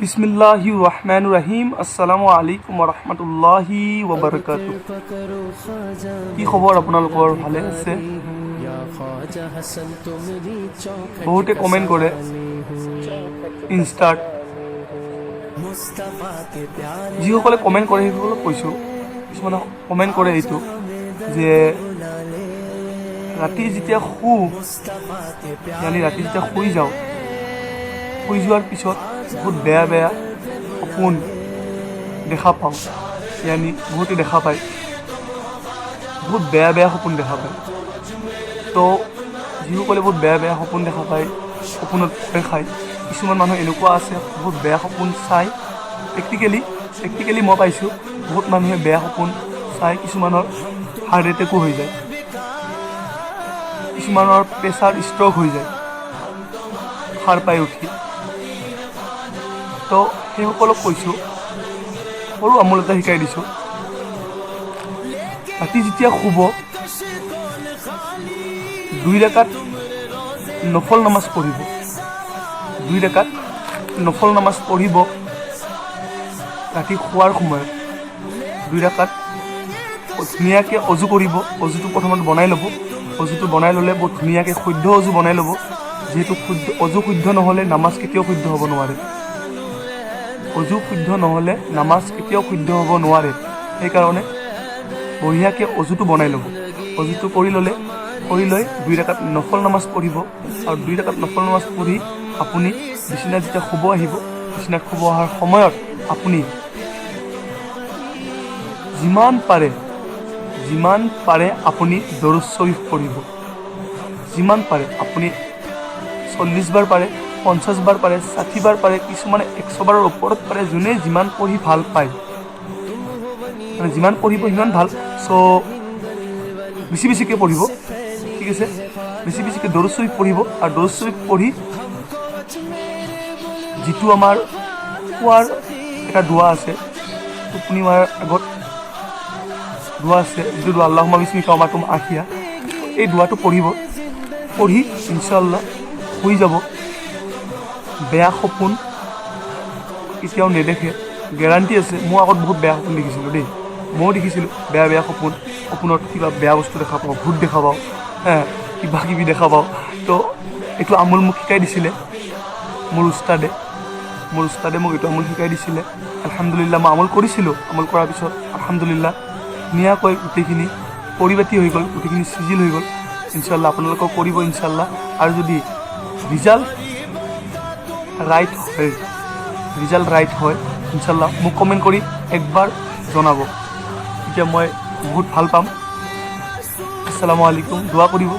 বিসমিল্লাহি ৰহমান ৰহিম। আসসালামু আলাইকুম ৰহমতুল্লাহি ওবৰকাতু। কি খবৰ আপোনালোকৰ? ভালে আছে? বহুতে কমেণ্ট কৰে ইনষ্টাত। যিসকলে কমেণ্ট কৰে, সেইসকলক কৈছোঁ, কিছুমানে কমেণ্ট কৰে এইটো যে ৰাতি যেতিয়া শু, यानी ৰাতি যেতিয়া শুই যাওঁ, শুই যোৱাৰ পিছত বহুত বেয়া বেয়া সপোন দেখা পাওঁ। यानी বহুতে দেখা পায়, বহুত বেয়া বেয়া সপোন দেখা পায়। তো যিসকলে বহুত বেয়া বেয়া সপোন দেখা পায়, সপোনত ভয় খায়, কিছুমান মানুহ এনেকুৱা আছে, বহুত বেয়া সপোন চাই। প্ৰেক্টিকেলি মই পাইছোঁ, বহুত মানুহে বেয়া সপোন চাই, কিছুমানৰ হাৰ্ট এটেকো হৈ যায়, কিছুমানৰ প্ৰেছাৰ ষ্ট্ৰক হৈ যায় সাৰ পাই উঠি। তো সেইসকলক কৈছোঁ, সৰু আমোল এটা শিকাই দিছোঁ। ৰাতি যেতিয়া শুব, দুই ৰেকাত নফল নামাজ পঢ়িব। দুই ৰেকাত নফল নামাজ পঢ়িব। ৰাতি শোৱাৰ সময়ত দুই ৰেকাত ধুনীয়াকৈ অজু কৰিব। অজুটো প্ৰথমত বনাই ল'ব। অজুটো বনাই ল'লে বহুত ধুনীয়াকৈ শুদ্ধ অজু বনাই ল'ব, যিহেতু শুদ্ধ অজু শুদ্ধ নহ'লে নামাজ কেতিয়াও শুদ্ধ হ'ব নোৱাৰে। অজু শুদ্ধ নহ'লে নামাজ কেতিয়াও শুদ্ধ হ'ব নোৱাৰে। সেইকাৰণে বঢ়িয়াকৈ অজুটো বনাই ল'ব। অজুটো কৰি ল'লে, কৰি লৈ দুই ৰেকাত নফল নামাজ পঢ়িব। আৰু দুই ৰেকাত নফল নামাজ পঢ়ি আপুনি বিচনাত যেতিয়া শুব আহিব, বিচনাত শুব অহাৰ সময়ত আপুনি যিমান পাৰে, যিমান পাৰে আপুনি দৰুদ শ্বৰীফ পঢ়িব। যিমান পাৰে আপুনি, 40 বাৰ পাৰে, 50 বাৰ পাৰে, 60 বাৰ পাৰে, কিছুমানে 100 বাৰৰ ওপৰত পাৰে। যোনে যিমান পঢ়ি ভাল পায়, মানে যিমান পঢ়িব সিমান ভাল। চ' বেছি বেছিকৈ পঢ়িব, ঠিক আছে? বেছি বেছিকৈ দৰুদ শ্বৰীফ পঢ়িব। আৰু দৰুদ শ্বৰীফ পঢ়ি যিটো আমাৰ খোৱাৰ এটা দোৱা আছে, টোপনি মাৰাৰ আগত দোৱা আছে, যিটো দোৱা "اللهم باسمك أموت وأحيا", এই দোৱাটো পঢ়িব। পঢ়ি ইনশাল্লাহ শুই যাব। বেয়া সপোন কেতিয়াও নেদেখে, গেৰাণ্টি আছে। মই আগত বহুত বেয়া সপোন দেখিছিলোঁ দেই। ময়ো দেখিছিলোঁ বেয়া বেয়া সপোন। সপোনত কিবা বেয়া বস্তু দেখা পাওঁ, ভূত দেখা পাওঁ, হে কিবা কিবি দেখা পাওঁ। তো এইটো আমোল মোক শিকাই দিছিলে মোৰ উস্তাদে। মোৰ উস্তাদে মোক এইটো আমোল শিকাই দিছিলে। আলহামদুলিল্লাহ, মই আমোল কৰিছিলোঁ। আমোল কৰাৰ পিছত আলহামদুলিল্লাহ ধুনীয়াকৈ গোটেইখিনি পৰিপাতি হৈ গ'ল, গোটেইখিনি চিজিল হৈ গ'ল। ইনশাল্লাহ আপোনালোকেও কৰিব ইনশাল্লাহ। আৰু যদি ৰিজাল্ট ৰাইট হয়, ৰিজাল্ট ৰাইট হয়, ইনশাল্লাহ মোক কমেণ্ট কৰি একবাৰ জনাব। তেতিয়া মই বহুত ভাল পাম। আসসালামু আলাইকুম। দোৱা কৰিব।